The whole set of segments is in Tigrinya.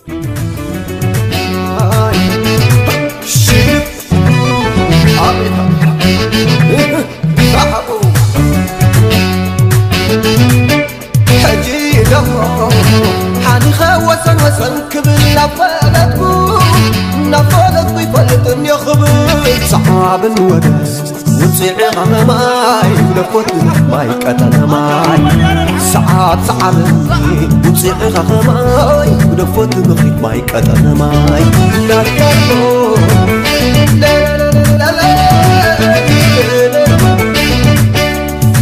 ሕጂ ደሞ ሓኒኸ ወሰን ወሰን ክብል ናብ ፈለጥኩ፣ ናብ ፈለጥኩ ይፈልጥ እኒኦ ክብል ሰዓብን ወደ ውፅዒ ኸኸማይ ግደፎት ማይ ቀጠነ ማይ ሰዓብ ሰዓብ ውፅዒ ኸኸማይ ግደፎት ምኽሪት ማይ ቀጠነ ማይ ናትካሎ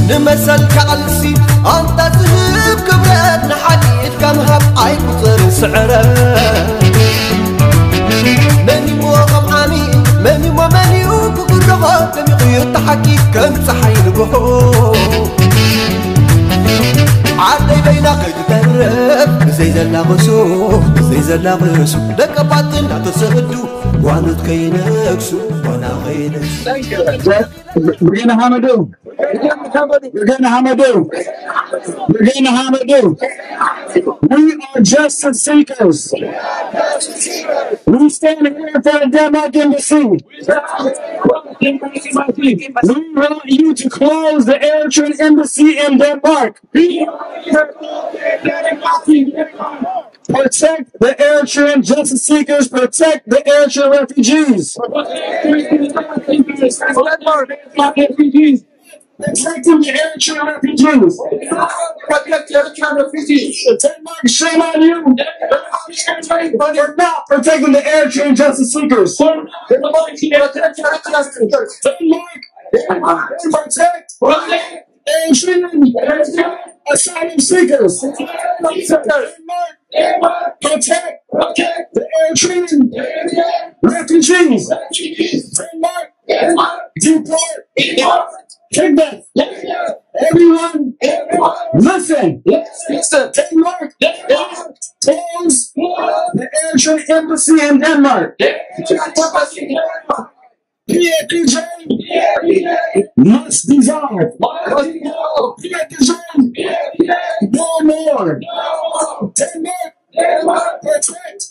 ንመሰልካ ቃልሲ ኣንታ ዝህብ ክብረት ንሓድሕድካ ምሃብ ኣይቁፅርን ስዕረት መኒሞ ከም ዓሚ መኒሞ መኒኡ ክጉርዶ ደሚቑ እዩ ተሓኪ ከም ፀሓይ ንግሆ ዓደይ በይና ከይትተርፍ ብዘይ ዘላቕሱ ብዘይ ዘላቕሱ ደቀባት እናተሰዱ ጓኖት ከይነግሱ ጓና ከይነግሱ We're gonna hammer do. We're gonna hammer do. We're gonna hammer do. We are justice seekers. We stand here for the Denmark embassy. We want you to close the Eritrean embassy in Denmark. Protect the Eritrean justice seekers. Protect the Eritrean refugees. Protecting the Eritrean refugees. Protect the Eritrean refugees. Denmark, shame on you. For not protecting the Eritrean justice seekers. Denmark, protect Eritrean asylum seekers. Denmark, protect the Eritrean refugees. Denmark, deport. Take back. Everyone, listen. Denmark, close the Eritrean embassy in Denmark. P A P J must dissolve. P A P J no more. Denmark, protect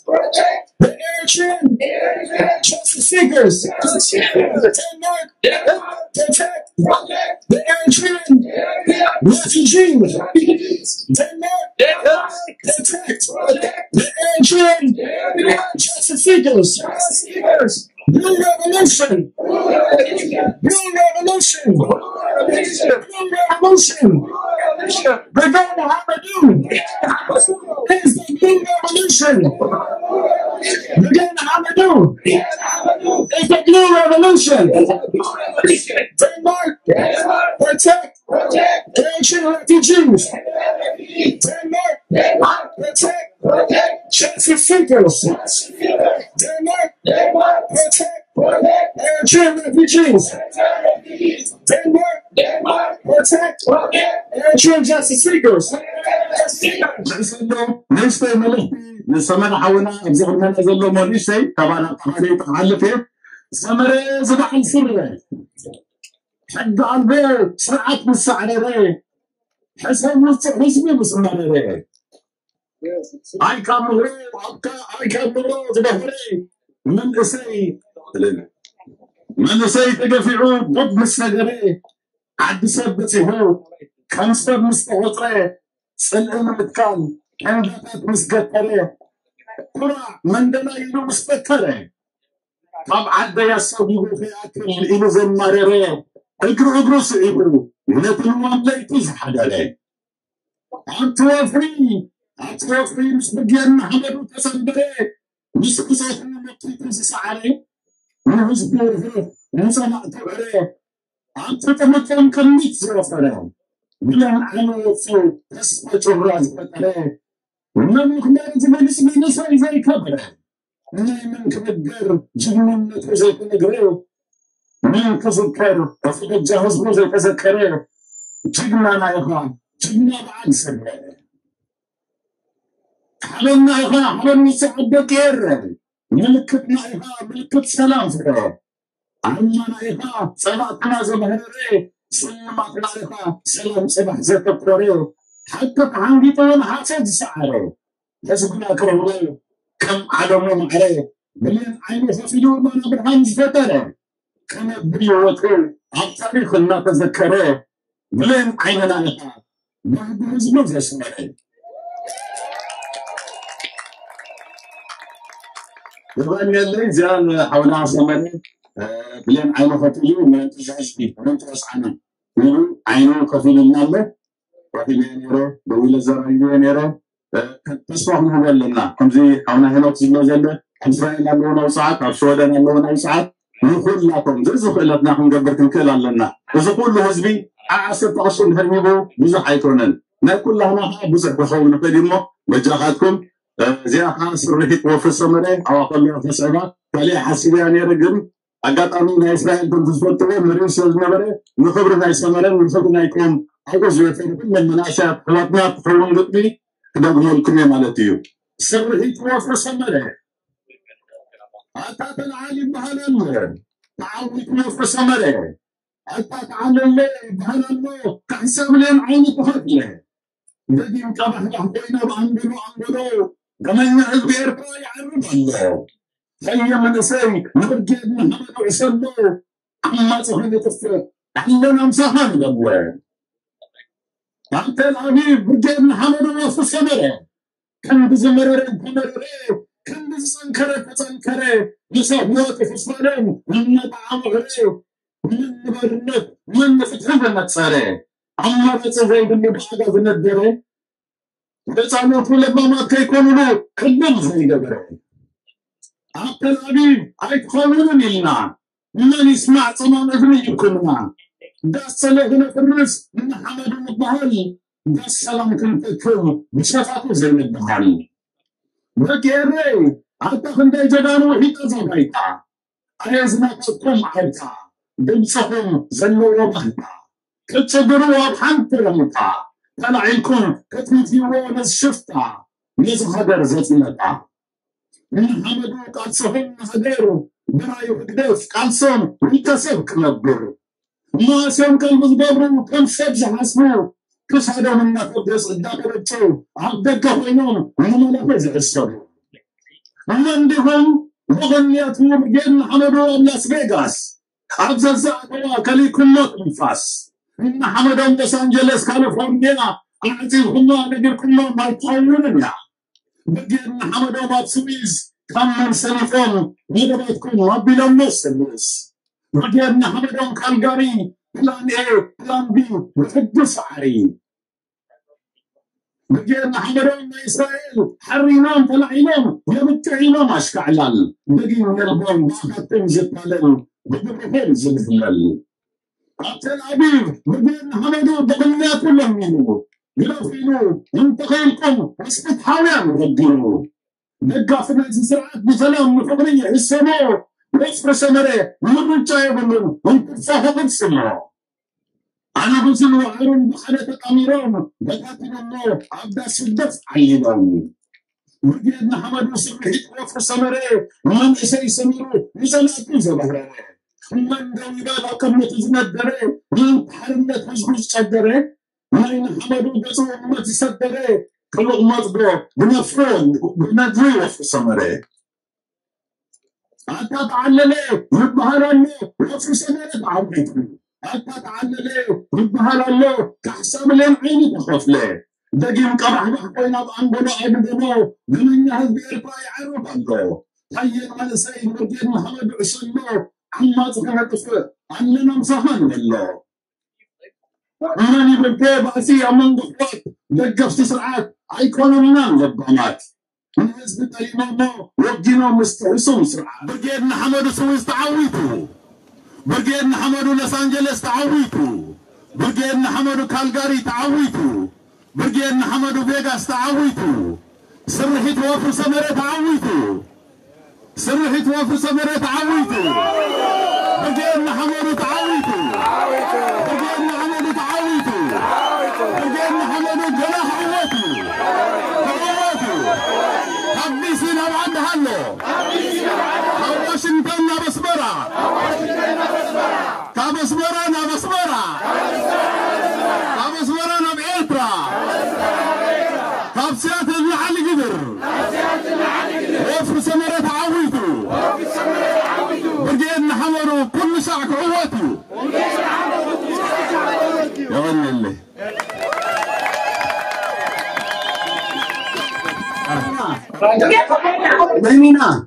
the Eritrean justice seekers. Denmark, protect the Eritrean refugees. Denmark, protect the Eritrean justice seekers. Blue revolution. Blue revolution. Blue revolution. We're gonna have a do. It's the blue revolution. We're gonna have a do. It's the blue revolution. Denmark, protect Eritrean refugees. Denmark, protect justice seekers. Denmark, protect Eritrean refugees. Denmark, protect Eritrean justice seekers. ንእሽተይ መልእኽቲ ንሰመረ ሓውና ኣብዚ ቅድመና ዘሎ እሞ ንእሽተይ ካባና ተኻሊ ክሓልፍ እየ። ሰመረ ዝበዓል ስረ ሕጊ ኣልቦ ስርዓት ምስ ሳዕረረ ሕሰብ ውፅዕ ህዝቢ ምስ መረረ ኣይ ካብ ምህሮ ኣብካ ኣይ ካብ ምህሮ ዝበህረ መንእሰይ መንእሰይ ተገፊዑ ዶብ ምስ ነገረ ዓዲ ሰብ በፂሑ ከም ሰብ ምስ ተቆፅረ ፅልኢ ንምትካል ቀንዳታት ምስ ገተረ ኩራዕ መንደላይ ኢሉ ምስ በከረ ካብ ዓደይ ኣሳጒጉ ከይኣክል ኢሉ ዘማረረ እግሪ እግሩ ስዒቡ ነቲ ልዋም ለይቲ ዝሓደረ ኣብቲ ወፍሪ ኣብቲ ወፍሪ ምስ ብግየን ንሓመዱ ተጸንበረ ምስ ብዘይኹ መኪቱ ዝሰዓረ ንህዝቡ ርህሩህ ንጸላእቱ ዕረ ኣብቲ ጥምቶም ቅድሚት ዝወፈረ ብለን ዓሊ ወፉ ተስፋ ጩራ ዝፈጠረ መምልኽ መሬት ዝመልስ መንእሰይ ዘይከበረ ናይ መን ክብገር ጅግንነቱ ዘይተነግረ መን ክዝከር እቲ በጃ ህዝቡ ዘይተዘከረ ጅግናና ኢኻ ጅግና በዓል ሰገረ ሓበንና ኢኻ ሓበን ውፅዕ ደቂ ኤረ ምልክትና ኢኻ ምልክት ሰላም ፍረ ኣርማና ኢኻ ጸላእትና ዘምሀረረ ስልማትና ኢኻ ሰላም ጽባሕ ዘተኮረ ሓቂ ተሓንጊጡ ንሓሶት ዝሰዓረ ህዝብና ክረህሎ ከም ዓለሙ ማዕረ ብሌን ዓይኑ ከፊሉ ባና ብርሃን ዝፈጠረ፣ ከነብር ህይወቱ ኣብ ታሪኽ እናተዘከረ፣ ብሌን ዓይንና ኢኻ ባህጊ ህዝቡ ዘስመረ። የቐንየለይ። እዚኣ ንሓውና ሰመረ፣ እ፣ ብሌን ዓይኑ ከፊሉ ምእንቲ ህዝቢ፣ ምእንቲ ወስዓና ኢሉ ዓይኑ ከፊሉልና ኣሎ። ረኺበዮ ነይረ፣ ደዊለ ዘራይበዮ ነይረ። እ፣ ተስፋ ክንህቦ ኣለና። ከምዚ ሓውና ሄኖክ ዝብሎ ዘሎ፣ ኣብ እስራኤል ኣለዉ ናብ ሰዓት፣ ኣብ ሽወደን ኣለዉ ናብ ሰዓት፣ ንኹላቶም ዘዝኽእለትና ክንገብር ክንክእል ኣለና። እዚ ኩሉ ህዝቢ ዓሰርተ ቅርሺ እንድሕር ሂቡ ብዙሕ ኣይኮነን። ናይ ኩላህና ከዓ ብዙሕ ክኸውን ይኽእል እዩ እሞ፣ በጃኻትኩም፣ እ፣ እዚኣ ከዓ ስርሒት ወፍሪ ሰመረ፣ ኣብኣ ከለኹ ከስዕባ፣ ካልእ ሓሲበያ ነይረ፣ ግን ኣጋጣሚ ናይ እስራኤል ከምቲ ዝፈልጥዎ መሪር ስለ ዝነበረ፣ ንኽብሪ ናይ ሰመረን ንኽብሪ ናይቶም ኣብኡ ዝወፈሩ ኩሎም መናእሰያት ኣሕዋትና ትኸውን ግጥሚ ክደግመልኩም እየ ማለት እዩ። ስርሒት ወፍሪ ሰመረ፣ ኣታ ተልዓል ይበሃል ኣሎ፣ ተዓዊት ወፍሪ ሰመረ፣ ኣታ ተዓለለ ይበሃል ኣሎ፣ ካሕሳ ብሌን ዓይኒ ተኸፍለ። ደጊም ቀባሕባሕ ኮይና ብኣንጎሎ ኣንጎሎ ደመኛ ህዝቢ ኤርትራ ይዓርብ ኣሎ። ሃየ መንእሰይ ንብርጌድ ንሓመዱ ዕሰሎ፣ ዓማጺ ከነጥፍእ ኣለና ምሳኻ ንደብወ። ኣብ ተል ኣቪቭ ብርጌድ ንሓመዱ ወፍሪ ሰመረ፣ ክንዲ ዝመረረ እንተመረረ፣ ክንዲ ዝጸንከረ ተጸንከረ፣ ምሳሕ ህይወቱ ክፋሎም እናጠዓመ ዕረ፣ መን ንባርነት መን ንፍትሒ ዘነጸረ፣ ኣማራጺ ዘይብሉ ብኣጋ ዝነደረ፣ ህጻናቱ ለባማት ከይኮኑሉ ክልል ዘይገበረ፣ ኣብ ተል ኣቪቭ ኣይትኸውንን ኢልና መን ይስማዕ ጸማም እዝኒ ይኩንና። ዳስ ጸሎት ነፍርስ ንሓመዱ ንበሃል፣ ዳስ ሰላም ክንተክል ብሸፋቱ ዘይንበሃል። ደቂ ኤረይ ኣታ ክንደይ ጀጋኑ ውሒጣ እዛ ባይታ። ኣየ ዝናፈቅኩም ዓርካ፣ ድምፅኹም ዘለዎ ባህታ፣ ክትፅግሩ ኣብ ሓንቲ ረምታ፣ ተላዒልኩም ክትምትይዎ ነዚ ሽፍታ፣ ነዚ ሃገር ዘፅነታ። ንሓመዱ ቃልስኹም ንሃገር፣ ብራዩ ህግደፍ ቃልሶም ውልቀ ሰብ ክነብር። መዋስኦም ቀልቢ ዝገብሩ፣ ከም ሰብ ዝሓስቡ፣ ክሳዶም እናተበስ እንዳተበጩ፣ ኣብ ደገ ኮይኖም ንመላኺ ዝዕሰቡ። እሞ እንዲኹም ብቕንያት ብርጌድ ንሓመዱ ኣብ ላስ ቬጋስ፣ ኣብ ዘዛእተዋ ከሊኩሞ ትንፋስ። ንሓመዶም ሎስ ኣንጀለስ ካሊፎርኒያ ኣዕጺብኩሞ ነጊርኩሞም ኣይትኸውንን እያ። ብርጌድ ንሓመዶም ኣብ ስዊዝ ካብ መን ሰሊፎም መደባትኩም ኣቢሎሞ ስምስ። ብርጌድ ንሓመዶም ካልጋሪ ፕላን ኤ ፕላን ቢ ብሕጊ ሰዓሪ። ብርጌድ ንሓመዶም ናይ እስራኤል ሓሪኖም ተላዒሎም የብቅዕ ኢሎም ኣሽካዕላል። ደጊም ነልቦም ብኣኻትኩም ዝታለል ብግብርኹም ዝምህለል። ኣብ ተል ኣቪቭ ብርጌድ ንሓመዱ ብቕንያቱ ለሚኑ ግደፍ ኢሉ እንተኸይልኩም ምስ ፍትሓውያን ረጊኑ። ደጋፊ ናይዚ ስርዓት ብሰላም ንፍቕሪ ይሕሰቦ። ወፍሪ ሰመረ ምርጫ የብሉን፣ እንትርፎ ክቕስሞ። ኣናብስን ወዓሩን ብሓደ ተጣሚሮም በታቲኖሞ ኣብ ዳስ ስደት ዓሊሎም። ብርጌድ ንሓመዱ ስርሒት ወፍሪ ሰመረ መንእሰይ ሰሚሩ ንጸላእቱ ዘባህረረ። መን ደው ይበል ኣብ ቅድሚቱ ዝነደረ፣ ምእንቲ ሓርነት ህዝቡ ዝጨደረ፣ ናይ ንሓመዱ ገጹ እምነት ዝሰደረ፣ ክሉቕ መጽጎ ብነፍሮ ብነድሪ ወፍሪ ሰመረ። ኣታ ተዓለለ ይበሃል ኣሎ፣ ወፍሪ ሰመረ ተዓዊቱ። ኣታ ተዓለለ ይበሃል ኣሎ፣ ካሕሳ ብሌን ዓይኒ ተኸፍለ። ደጊም ቀባሕባሕ ኮይና ኣብ ኣንጎሎ ኣድገሞ፣ ደመኛ ህዝቢ ኤርትራ ይዓርብ ኣሎ። ሃየ መንእሰይ ብርጌድ ንሓመዱ ዕሰሎ፣ ዓማጺ ከነጥፍእ ኣለና ምሳኻ ንበሎ። መን ይብልከ ባእሲ ኣብ መንጎ ኣሕዋት ደገፍቲ ስርዓት ኣይኮነናን ለባማት። ንህዝቢ ጠሊሞሞ ወጊኖም ምስ ትሕሱም ስርዓት። ብርጌድ ንሓመዱ ስዊዝ ተዓዊቱ። ብርጌድ ንሓመዱ ሎስ ኣንጀለስ ተዓዊቱ። ብርጌድ ንሓመዱ ካልጋሪ ተዓዊቱ። ብርጌድ ንሓመዱ ቬጋስ ተዓዊቱ። ስርሒት ወፍሪ ሰመረ ተዓዊቱ። ስርሒት ወፍሪ ሰመረ ተዓዊቱ። ብርጌድ ንሓመዱ ተዓዊቱ። ብርጌድ ንሓመዱ ተዓዊቱ። ብርጌድ ንሓመዱ ገና ክዕወት እዩ። ክዕወት እዩ። ካብ ዲሲ ናብ ዓዲ ሃሎ። ካብ ዋሽንግተን ናብ ኣስመራ። ካብ ኣስመራ ናብ ኣስመራ። ካብ ኣስመራ ናብ ኤርትራ። ካብ ሲያትል ንዓሊ ግብር። Maybe not.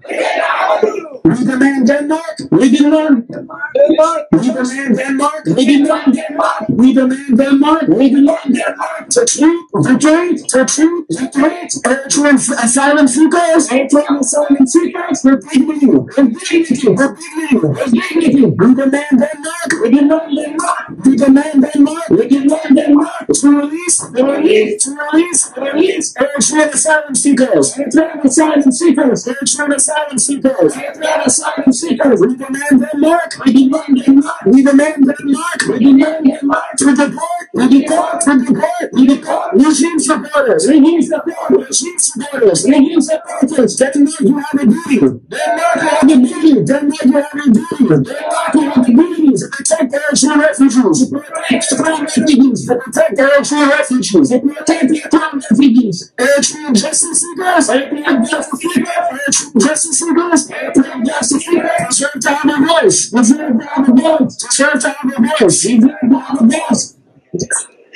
We demand Denmark. We demand Denmark. We demand Denmark. We demand Denmark. We demand Denmark. We demand Denmark to treat, to treat, to treat, to treat Eritrean asylum seekers. Eritrean asylum seekers with dignity. With dignity. With dignity. With dignity. We demand Denmark. We demand Denmark. We demand Denmark. We demand Denmark to release, to release, to release, to release Eritrean asylum seekers. Eritrean asylum seekers. Eritrean asylum seekers. Eritrean asylum seekers. We demand Denmark. We demand Denmark. We demand Denmark. We demand Denmark to deport, to deport, to deport, to deport regime supporters. Regime supporters. Regime supporters. Regime supporters. Denmark, you have a duty. Denmark, you have a duty. Denmark, you have a duty. Denmark, you have a duty to protect Eritrean refugees. To protect Eritrean refugees. To protect Eritrean refugees. To protect Eritrean refugees. Eritrean justice seekers. Eritrean justice seekers. Eritrean justice seekers. Eritrean justice seekers deserve to have a voice. Deserve to have a voice. Deserve to have a voice. Deserve to have a voice.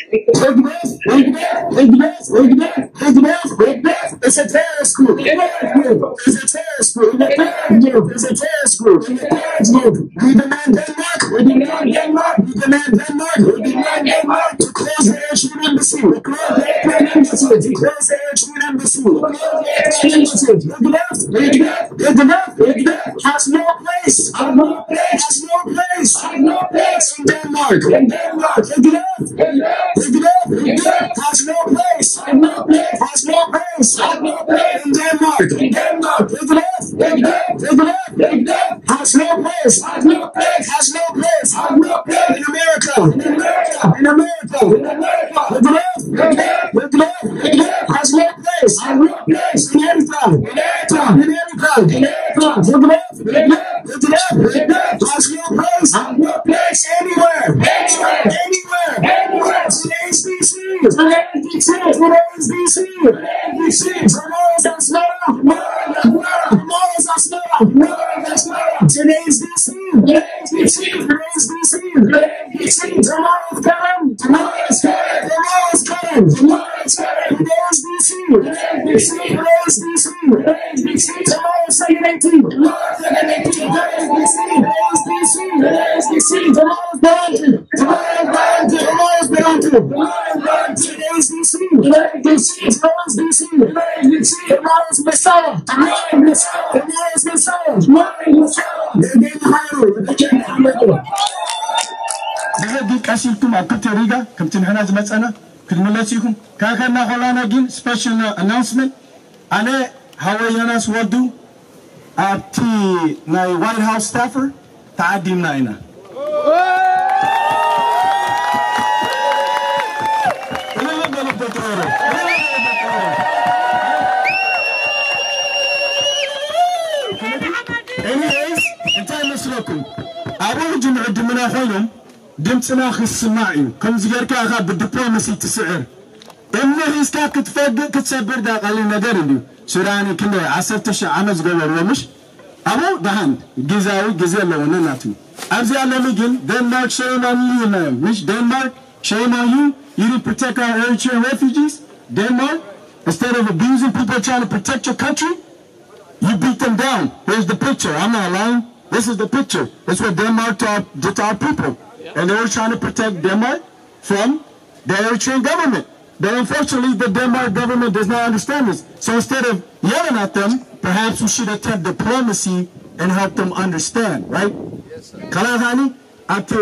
Hegdef, Hegdef, Hegdef, Hegdef, Hegdef, Hegdef is a terrorist group. It's a terrorist group. It's a terrorist group. It's a terrorist group. It's a terrorist group. We demand Denmark. We demand Denmark. We demand Denmark. We demand Denmark to close the Eritrean embassy. To close the Eritrean embassy. To close the Eritrean embassy. To close the Eritrean embassy. Hegdef, Hegdef, Hegdef, Hegdef has no place. Has no place. Has no place. Has no place in Denmark. In Denmark. Hegdef, Hegdef, Hegdef has no place. Has no place. Has no place. Has no place in Denmark. In Denmark. Hegdef, Hegdef, Hegdef, Hegdef has no place. Has no place. Has no place. Has no place in America. In America. In America. In America. Hegdef, Hegdef, Hegdef, Hegdef has no place. Has no place in Eritrea. In Eritrea. In Eritrea. In Eritrea. Hegdef, Hegdef, Hegdef, Hegdef has no place. Has no place anywhere. Anywhere. Anywhere. Anywhere. Today's D C. Today's D C. Today's D C. Today's D C. Tomorrow's Asmara. Tomorrow's Asmara. Tomorrow's Asmara. Tomorrow's Asmara. Today's D C. Today's D C. Today's D C. Today's D C. Tomorrow's Karen. Tomorrow's Karen. Tomorrow's Karen. Tomorrow's Karen. Today's D C. Today's D C. Today's D C. Today's D C. Tomorrow's Saganeti. Tomorrow's Saganeti. Today's D C. Today's D C. Today's D C. Tomorrow's Barantip. Tomorrow's Barantip. Tomorrow's Barantip. Tomorrow's Barantip. Today's D C. Today's D C. Today's D C. Today's D C. Tomorrow's Massawa. Tomorrow's Massawa. Tomorrow's Massawa. Tomorrow's Massawa. They're getting higher. They're getting higher. ብሕጊ ቀስ ኢልኩም ኣብ ክልተ ሪጋ ከምቲ ንሕና ዝመፀና ክትምለሱ ኢኹም። ካካና ኮላና ግን ስፔሻል ኣናውንስመንት ኣነ ሃወ ዮናስ ወዱ ኣብቲ ናይ ዋይት ሃውስ ስታፈር ተዓዲምና ኢና። Anyways, እንታይ መስለኩም? ኣብኡ ሕጂ ንዕድምና ኮይኖም ድምፅና ክስማዕ እዩ። ከምዚ ጌርካ ኢኻ ብዲፕሎማሲ ትስዕር። እምኒ ሒዝካ ክትፈግእ ክትሰብር ዳ ቀሊል ነገር እንድዩ። ሱዳን ክንደይ ዓሰርተ ሺሕ ዓመት ዝገበርዎ ምሽ ኣብኡ ደሓን ግዛዊ ግዜ ኣለዎ ነናቱ። ኣብዚ ኣለኒ ግን ደንማርክ shame on you ኢልና እዮም። ምሽ ደንማርክ shame on you. You didn't protect our Eritrean refugees. Denmark, instead of abusing people trying to protect your country, you beat them down. Here's the picture. I'm not lying. This is the picture. That's what Denmark taught, did to our people. And they were trying to protect Denmark from the Eritrean government. But unfortunately, the Denmark government does not understand this. So instead of yelling at them, perhaps we should attempt diplomacy and help them understand, right? Kalahani, ኣብቲ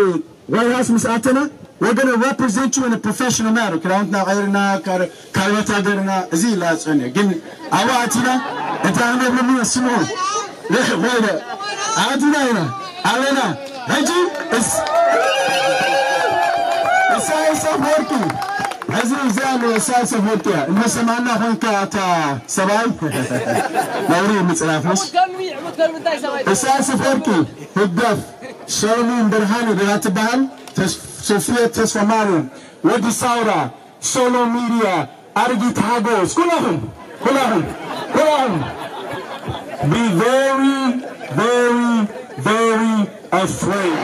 ዋይት ሃውስ ምስ ኣተና we're gonna represent you in a professional manner. ክዳውንትና ቀይርና ካርበታ ገርና እዚ ኢላ ፀኒሑ ግን ኣብኡ ኣቲና እንታይ ክንብለሉ ስምዑ ወይለ ኣቲና ኢና ኣለና ሕጂ እሳይስ ኣፈወርቂ ሕዚ እዚ ኣሎ እሳይስ ኣፈወርቂ እያ እንተሰማና ኮንካ እታ ሰብኣይ ነውሪ ምፅራፍሽ እሳይስ ኣፈወርቂ ህግደፍ ሰሎሞን ብርሃኑ ድያ ትበሃል ሶፍየት ተስፋ ማርያም ወዲ ሳውራ ሶሎ ሚድያ ኣርጊት ሓጎስ ኩላኹም ኩላኹም ኩላኹም be very very very afraid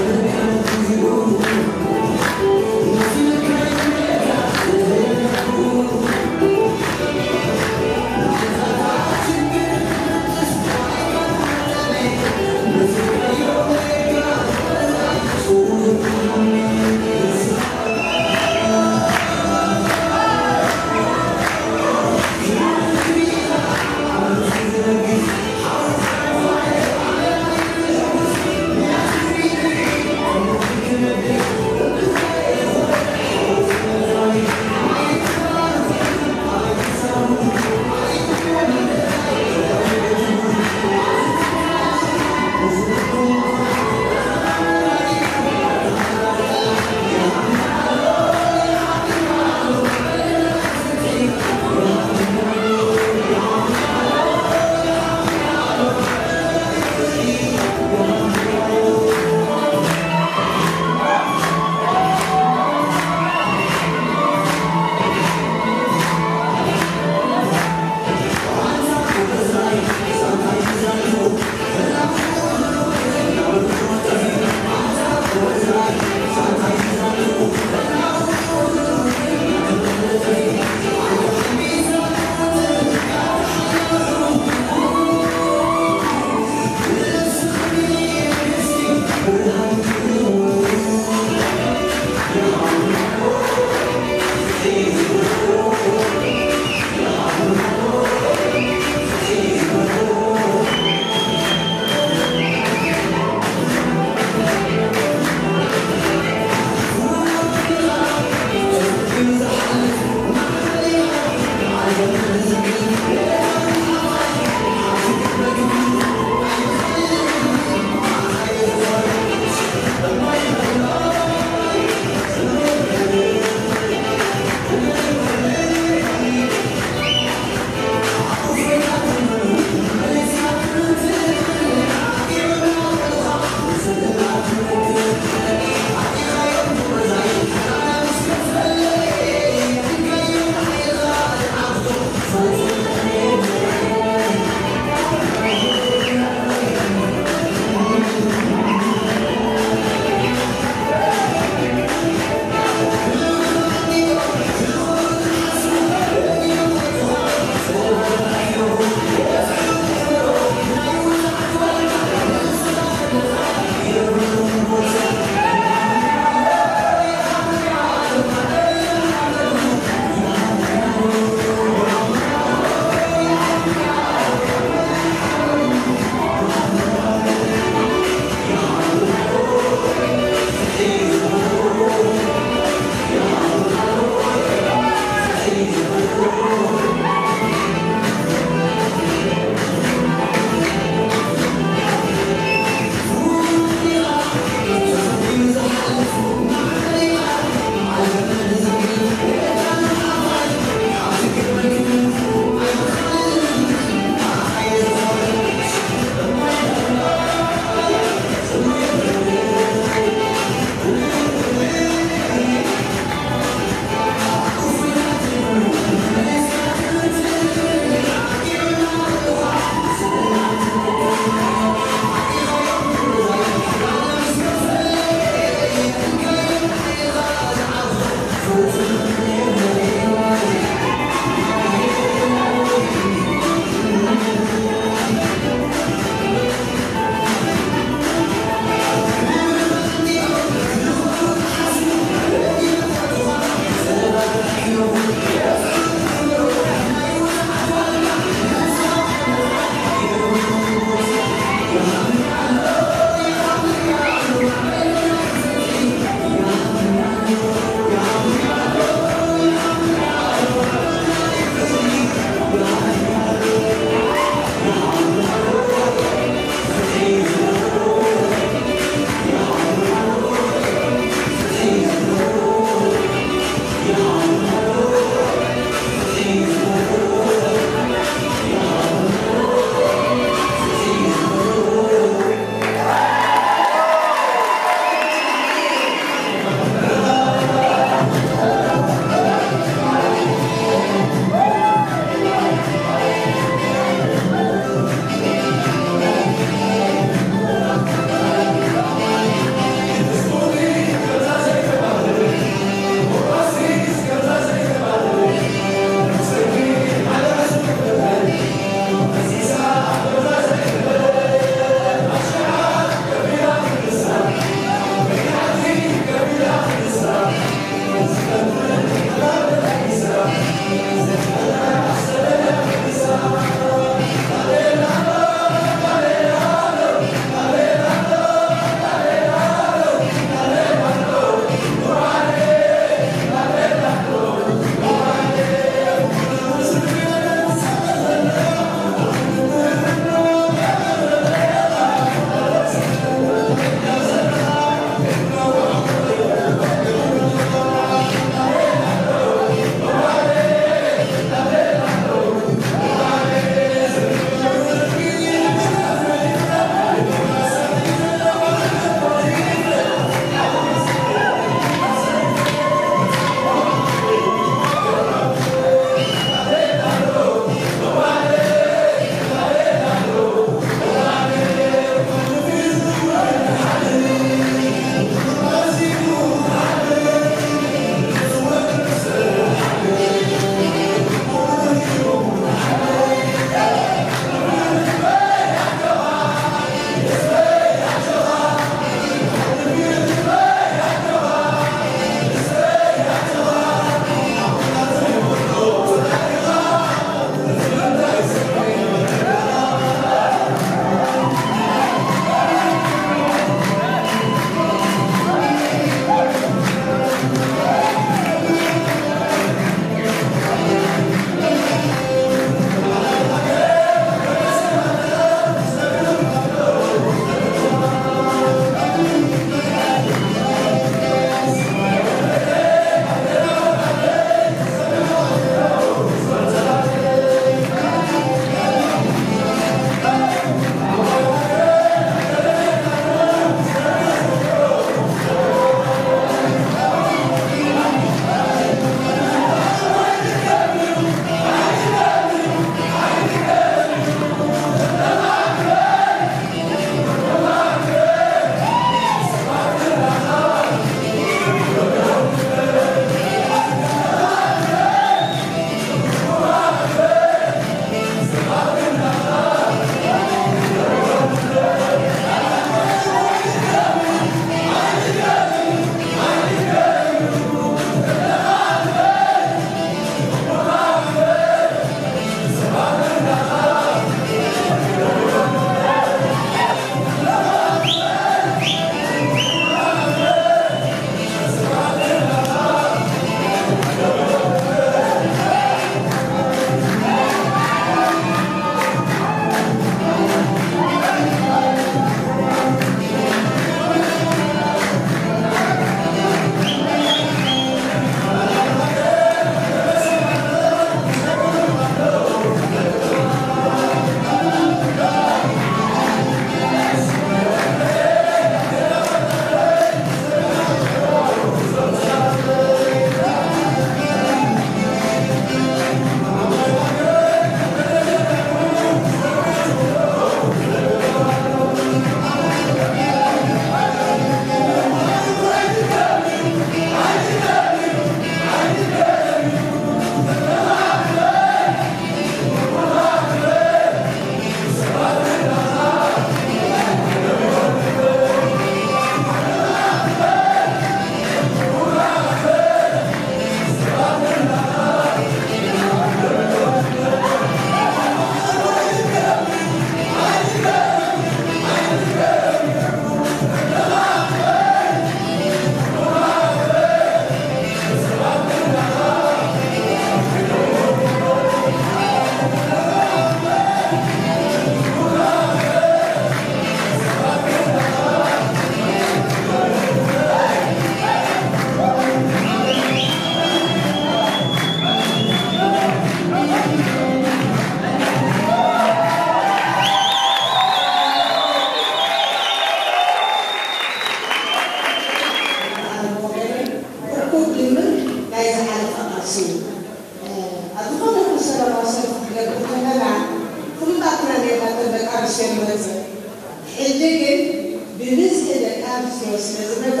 ብብዝሒ ደቂ ኣንስትዮ ስለ ዝመጻ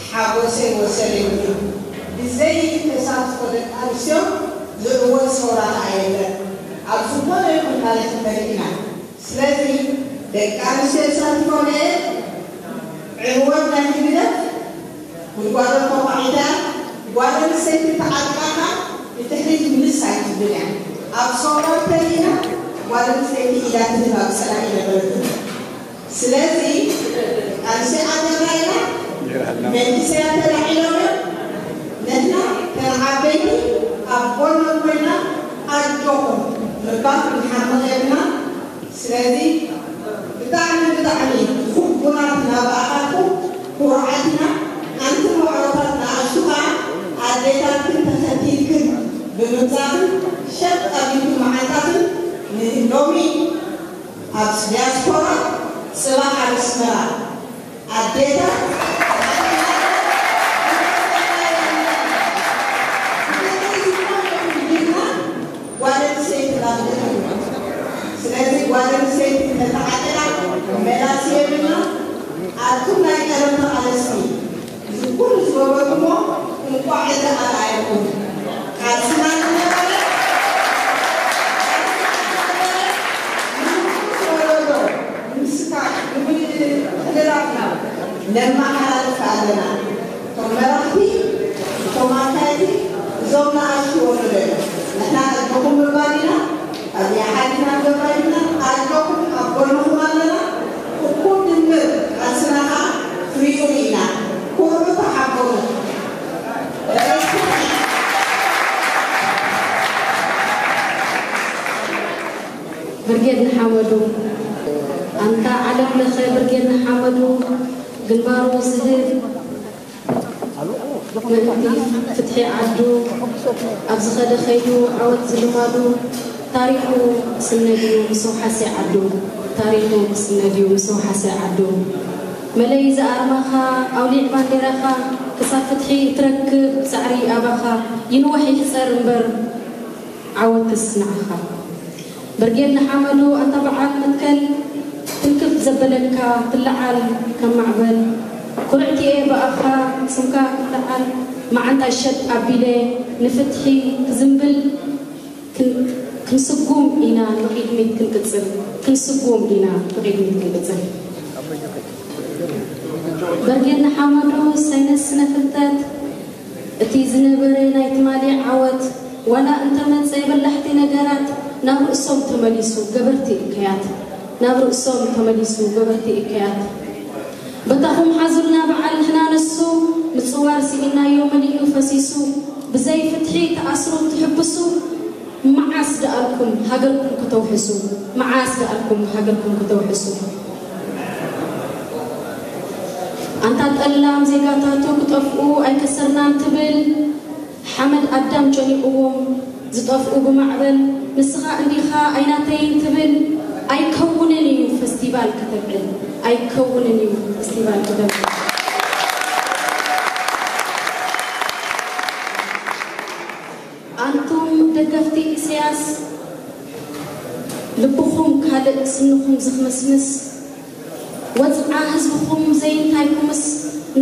ሓጎሰይ ወሰን የብሉን። ብዘይ ተሳትፎ ደቂ ኣንስትዮ ዝዕወት ሰውራ ከኣ የለን። ኣብ ዝኾነ ይኹን ታሪኽ እንተሪእና፣ ስለዚ ደቂ ኣንስትዮ ተሳቲፈን እየን ዕንወት ናይ ህግደፍ ጉድጓዶም ተዃዒታ። ጓል ኣንስተይቲ ተዓጢቓ ንድሕሪት ምልስ ኣይትብልን እያ። ኣብ ሶላር ተሪእና ጓል ኣንስተይቲ ኢዳ ትህብ ኣብ ጸላኢ ነበረትን። ስለዚ ቃልሲ ኣደራይና መንእሰያት ተላዒሎም እዮም። ንሕና ከም ዓበይቲ ኣብ ጎኖም ኮይና ኣጆኹም ምባል ክንሓምቕ የብልና። ስለዚ ብጣዕሚ ብጣዕሚ ሕቡናት ኢና ብኣኻትኩም፣ ኩሩዓት ኢና። ኣንቱም ዋዕሮታት ንኣሽቱ ኸዓ ኣዴታትክን ተኸቲልክን ብምምጻእክን ሸጥ ኣቢልኩም መዓንጣኽን ንሎሚ ኣብ ዲያስፖራ ጽባሕ ኣብ ኣስመራ ኣዴታት ጓል ኣንስተይቲ ላምደት። ስለዚ ጓል ኣንስተይቲ እንተተዓጢቓ መላሲ የብልና። ኣቱም ናይ ቀደም ተቓለስቲ፣ እዚ ኩሉ ዝገበርኩሞ እንቋዕ እዚ ኣርኣየኩም። ቃልስና ዝነበረ፣ ቃልስና ዝነበረ፣ ንንኡስ ወለዶ ንምስካዕ፣ ንምትሕልላፍና ነመሓላልፍ ኣለና። እቶም መራሕቲ፣ እቶም ኣካየድቲ፣ እዞም ንኣሽቱ ወለዶ እዮም። ንሕና ኣጆኹም ምባል ኢና። ኣብዚኣ ሓሊፍና ንገብራ ይብልና። ኣጆኹም፣ ኣብ ጎንኹም ኣለና። እኩብ ድምር ቃልስና ኸኣ ፍሪኡ ርኢና። ኩሉ ተሓበሩ። ብርጌድ ንሓመዱ። ኣንታ ዓለም ለኸ ብርጌድ ንሓመዱ፣ ግንባሩ ዝህብ፣ ምእንቲ ፍትሒ ዓዱ፣ ኣብ ዝኸደ ከይዱ ዓወት ዝልማዱ፣ ታሪኹ ክስነድ እዩ ምስ ወሓሲ ዓዱ፣ ታሪኹ ክስነድ እዩ ምስ ወሓሲ ዓዱ። መለይ ዝኣርማኻ ኣውሊዕ ባንዴራኻ፣ ክሳብ ፍትሒ ትረክብ ጻዕሪ ኣባኻ፣ ይንዋሕ ይሕጸር እምበር ዓወትስ ንዓኻ። ብርጌድ ንሓመዱ ኣንታ በዓል መትከል፣ ትንክፍ ዘበለካ ትለዓል ከም ማዕበል። ኩርዕቲ እየ ብኣኻ ስምካ ክለዓል፣ መዓንጣይ ሸጥ ኣቢለ ንፍትሒ ክዝምብል። ክን-፣ ክንስጉም ኢና ንቕድሚት ክንቅጽል፣ ክንስጉም ኢና ንቕድሚት ክንቅጽል። ብርጌድ ንሓመዱ ሳይንስ ስነ ፍልጠት፣ እቲ ዝነበረ ናይ ትማሊ ዓወት ዋላ እንተመጸ በላሕቲ ነገራት ናብ ርእሶም ተመሊሱ ገበርቲ እከያት፣ ናብ ርእሶም ተመሊሱ ገበርቲ እከያት። በታኹም ሓዙልና በዓል ንሕና ነሱ ምጽዋር ስኢናዮ መሊኡ ፈሲሱ ብዘይ ፍትሒ ተኣስሩ ትሕብሱ መዓስ ደኣልኩም ሃገርኩም ከተውሕሱ? መዓስ ደኣልኩም ሃገርኩም ከተውሕሱ? ኣንታ ጠላም ዜጋታቱ ክጠፍኡ ኣይከሰርናን ትብል፣ ሓመድ ኣዳም ጨኒቕዎም ዝጠፍኡ ብማዕበል፣ ንስኻ እንዲኻ ኣይናተይን ትብል። ኣይከውንን እዩ ፈስቲቫል ከተብዕል፣ ኣይከውንን እዩ ፈስቲቫል ከተብዕል። ኣንቱም ደገፍቲ ኢሳያስ፣ ልብኹም ካልእ ስንኹም ዝኽምስምስ፣ ወጽዓ ህዝብኹም ዘይንታይኩምስ፣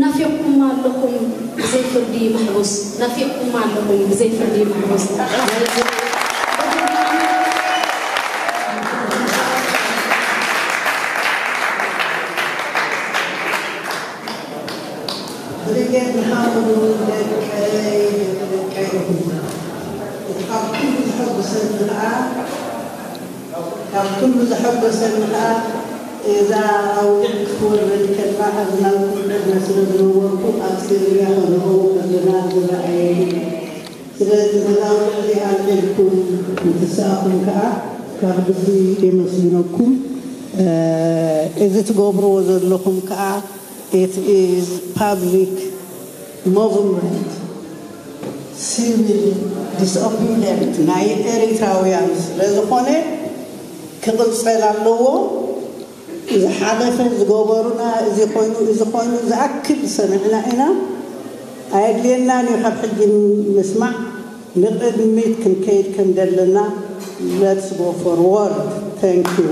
ናፊቕኩማ ኣለኹም ብዘይ ፍርዲ ማሕቡስ፣ ናፊቕኩማ ኣለኹም ብዘይ ፍርዲ ማሕቡስ። ብርጌድ ንሓመዱ ደቀይ ደቀይ ኢኹም። እቲ ካብ ኩሉ ዘሐጉሰኒ ከኣ፣ ካብ ኩሉ ዘሐጎሰኒ ከኣ፣ እዛ ኣውሊዕ ክትወርድ ከላ፣ ኣብዚ ናብ ኩሉ ዕድመ ስለ ዝነበርኩ፣ ኣብ ስእሊ ከለኹ ከለና ዝረኣየኒ። ስለዚ ነዛ ኣውሊዕ እዚኣ ኣልዒልኩም ምትሳእኹም ከኣ፣ ካብ ልቢ የመስግነኩም። እ፣ እዚ ትገብርዎ ዘለኹም ከኣ፣ it is public movement፣ civil disobedient ናይ ኤሪትራውያን ስለ ዝኾነ ክቕጸል ኣለዎ። ዝሓለፈ ዝገበሩና፣ እዚ ኮይኑ፣ እዚ ኮይኑ፣ ዝኣክል ዝሰምዕና ኢና። ኣየድልየናን እዩ ካብ ሕጂ ምስማዕ። ንቕድሚት ክንከይድ ከም ዘለና፣ let's go forward። Thank you።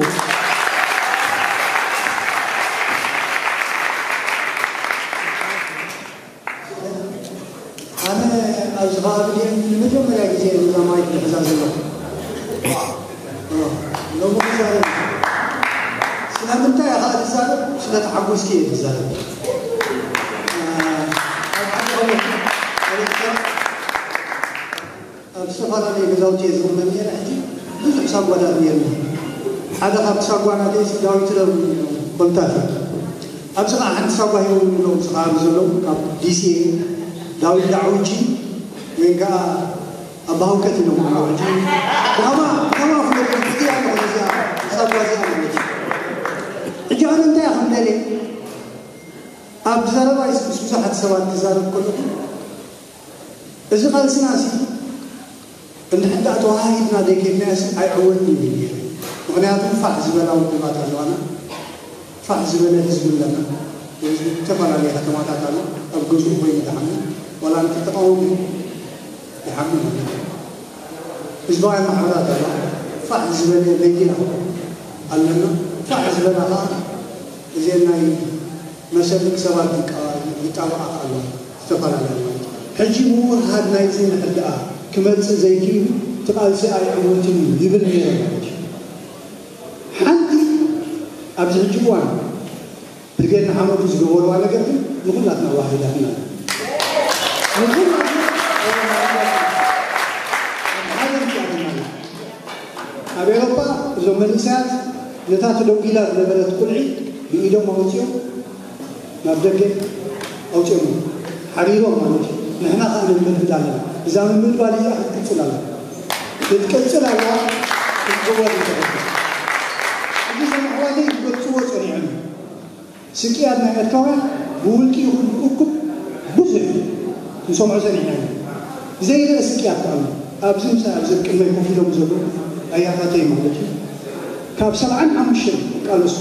ንመጀመርያ ግዜ እዛ ማይክ ዝሕዛ ዘለኹ። ሎሚ ክዛረብ። ስለምንታይ ኢኻ ትዛረብ? ስለ ተሓጎስኪ እየ ትዛረብ። ኣብ ዝተፈላለዩ ገዛውቲ እየ ዝቕመጥ ነይረ። ሕጂ ብዙሕ ሳጓታት ነይርኒ። ሓደ ካብቲ ሳጓናተይ ዳዊት ረብ ኮልታት እዩ። ኣብዚ ከዓ ሓንቲ ሳጓ ሂቦም ኣለዉ። ኣብዚ ከባቢ ዘለዉ ካብ ዲሲ ዳዊት ዳዕውጂ ወይ ከዓ ኣባ ህውከት ኢሎም ኣለዉ። ሕጂ ብኸማ ብኸማ ፍለጥ እዚኣ ኣለኹ እዚኣ ሳጓ እዚኣ ማለት እዩ። ሕጂ ኣነ እንታይ እየ ከም ደልየ ኣብ ዘረባይ ምስ ብዙሓት ሰባት ክዛረብ ከለኹ እዚ ቃልስና ሲ እንድሕር ደኣ ተዋሃሂድና ዘይከድናዮ ሲ ኣይዕወትን እዩ ነይሩ። ምኽንያቱ ፋሕ ዝበላ ውድባት ኣለዋና፣ ፋሕ ዝበለ ህዝቢ ኣለና። ህዝቢ ዝተፈላለየ ከተማታት ኣሎ፣ ኣብ ገዝኡ ኮይኑ ይሓምን፣ ዋላ እንተተቃወሙ ይሓምን ኣሎ። ህዝባውያን ማሕበራት ኣለዋ፣ ፋሕ ዝበለ መኪና ኣለና፣ ፋሕ ዝበላ ከዓ እዚአን ናይ መሰል ደቂ ሰባት ይጣበቓ ኣለዋ፣ ዝተፈላለያ ማለት እዩ። ሕጂ ምውህሃድ ናይዚ ንሕድኣ ክመጽእ ዘይክኢሉ እቲ ቃልሲ ኣይዕወትን እዩ ይብል ነይረ ማለት እዩ። ሓንቲ ኣብዚ ሕጂ እዋን ብርጌድ ንሓመዱ ዝገበርዋ ነገር ግን ንኹላትና ዋሂዳትና። ንኹላትና ኣብ ኤውሮጳ እዞም መንእሰያት ነታ ተደጒላ ዝነበረት ቁልዒ ብኢዶም ኣውፂኦም ናብ ደገ ኣውፂኦም ሓሪሮም ማለት እዩ። ንሕና ከዓ ንምድብድ ኣለና። እዛ ምምድባል እዚኣ ክትቅፅል ኣለና። ክትቅፅል ኣለዋ። ክትግበር ይትኽእል። እዚ ሰማዕዋተይ ዝገልፅዎ ፀኒዖም እዩ። ስቅያት ናይ ኤርትራውያን ብውልቂ ይኹን ብእኩብ ብዙሕ ንሰምዖ ጸኒሕና ኢና። ዘይረአ ስቅያት ከኣ ኣሎ። ኣብዚ ምሳይ ኣብዚ ቅድመይ ኮፍ ኢሎም ዘለዉ ኣያታተይ ማለት እዩ። ካብ ሰብዓን ሓሙሽተን ይቃለሱ።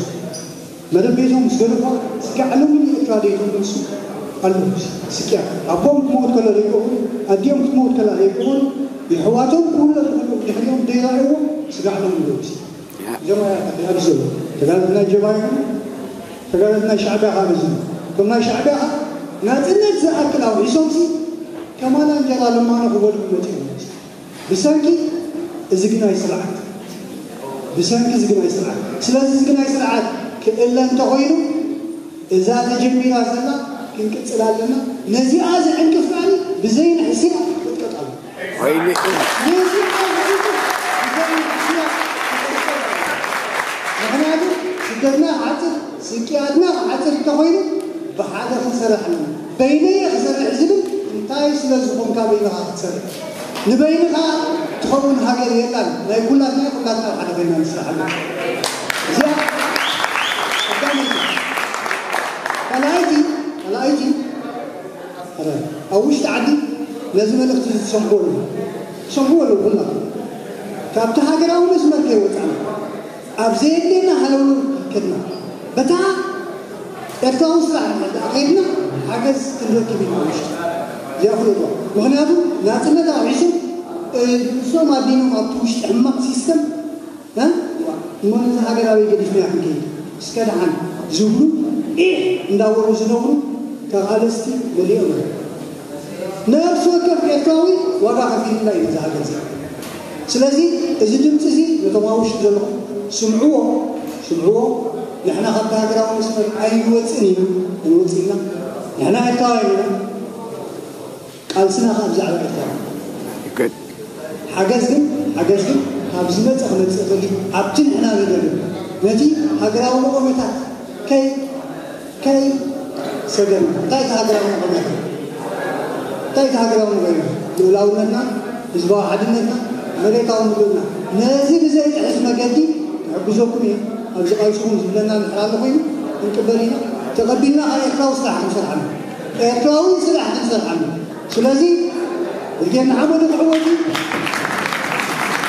መደብ ቤቶም ምስ ገደፍዋ ስጋዕ ሎሚ ንኤርትራ ደይተመልሱ ኣለዉ። ስቅያት ኣቦም ክመውት ከሎ ደይቀበሉ፣ ኣዲኦም ክትመውት ከላ ደይቀበሉ፣ የሕዋቶም ክውለዱ ከለዉ ድሕሪኦም ደይረኣይዎም ስጋዕ ሎሚ ኣለዉ። ጀማያ ኣብዚ ዘሎ ተጋደልቲ ናይ ጀብሃ ይኹኑ ተጋደልቲ ናይ ሻዕብያ ከዓ በዚ እቶም ናይ ሻዕብያ ከዓ ናፅነት ዝኣክል ኣውሒሶምሲ ከማና እንጀራ ለማኖ ክበልዑ መፂኦም። ብሰንኪ እዚ ግናይ ስርዓት ብሰንኪ እዚ ግናይ ስርዓት ስለዚ እዚ ግናይ ስርዓት ክእለ እንተኾይኑ እዛ ተጀሚራ ዘላ ክንቅፅል ኣለና። ነዚኣ ዝዕንቅፍ ከዓኒ ብዘይንሕስያ ክጥቀጥ ኣለና። ምኽንያቱ ስደትና ክዓፅር ስቅያትና ክዓፅር እንተኾይኑ ብሓደ ክንሰርሕ ኣለና። በይነየ ክሰርሕ ዝብል እንታይ ስለ ዝኾንካ በይንኻ ክትሰርሕ ንበይንኻ ትኸውን ሃገር የላን። ናይ ኩላትና ኩላትና ሓደ ኮይና ንስራሕ ኣለና። እዚኣ ቀዳመይቲ። ካልኣይቲ ካልኣይቲ ኣብ ውሽጢ ዓዲ ነዚ መልእኽቲ እዚ ትሰምዕዎ ኣለኹም ትሰምዕዎ ኣለኹም ኩላኹም። ካብቲ ሃገራዊ መስመር ከይወፃና ኣብ ዘየድልየና ሃለውለው ከድና በታ ኤርትራዊ ስራሕ እንድሕር ደኣ ከይድና ሓገዝ ክንረክብ ኢና ኣብ ውሽጢ እዚኣ ፍለጥዋ። ምኽንያቱ ናፅነት ኣውሒሱ ንሶም ኣዲኖም ኣብቲ ውሽጢ ሕማቕ ሲስተም እሞ ነዚ ሃገር ኣበይ ገዲፍናዮ ክንከይድ እስከ ደሓን ዝብሉ ዒሕ እንዳበሉ ዝነብሩ ተቓለስቲ መሊኦም እዮም። ነፍሲ ወከፍ ኤርትራዊ ዋጋ ከፊሉላ እዩ ነዚ ሃገር እዚ። ስለዚ እዚ ድምፂ እዚ ነቶም ኣብ ውሽጢ ዘለኹም ስምዕዎ ስምዕዎ። ንሕና ካብቲ ሃገራዊ መስመር ኣይንወፅን ኢና ክንወፅእ ኢና። ንሕና ኤርትራውያን ኢና። ቃልስና ከዓ ብዛዕባ ኤርትራ ሓገዝ ግን ሓገዝ ግን ካብ ዝመፀ ክመፅእ ይኽእል እዩ። ኣብቲ ንሕና ንደልዮ ነቲ ሃገራዊ መቆሚታት ከይ ከይ ሰገርና እንታይ እቲ ሃገራዊ መቆሚታት እንታይ እቲ ሃገራዊ መቆሚታት ልኡላውነትና ህዝባዊ ሓድነትና መሬታዊ ምሉእና ነዚ ብዘይጥሕስ መገዲ ክሕግዘኩም እየ። ኣብዚ ቃልስኹም ዝብለና እንድሕር ኣሎ ኮይኑ ክንቅበል ኢና። ተቐቢልና ካብ ኤርትራዊ ስራሕ ክንሰርሓሉ ኤርትራዊ ስራሕ ክንሰርሓሉ ስለዚ እልጌን ንሓመዱ ክዕወቱ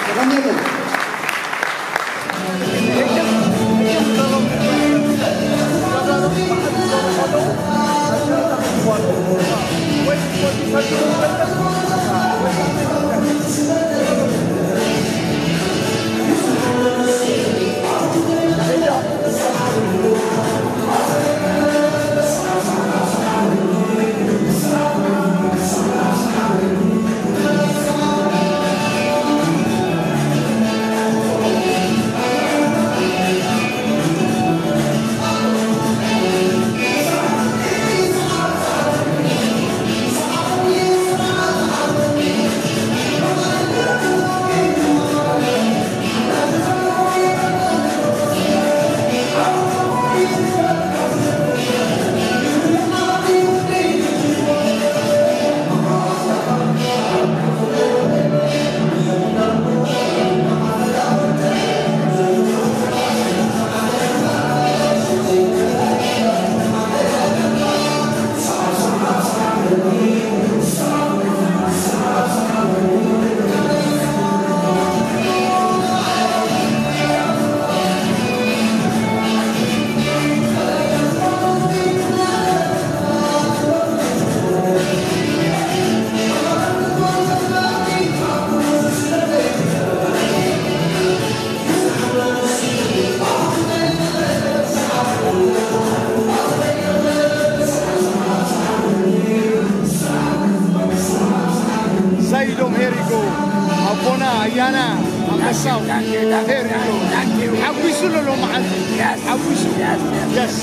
ተቐመጠ Here we go. ሓጒሱ ለሎ መዓልቲ ሓጒሱ። Yes.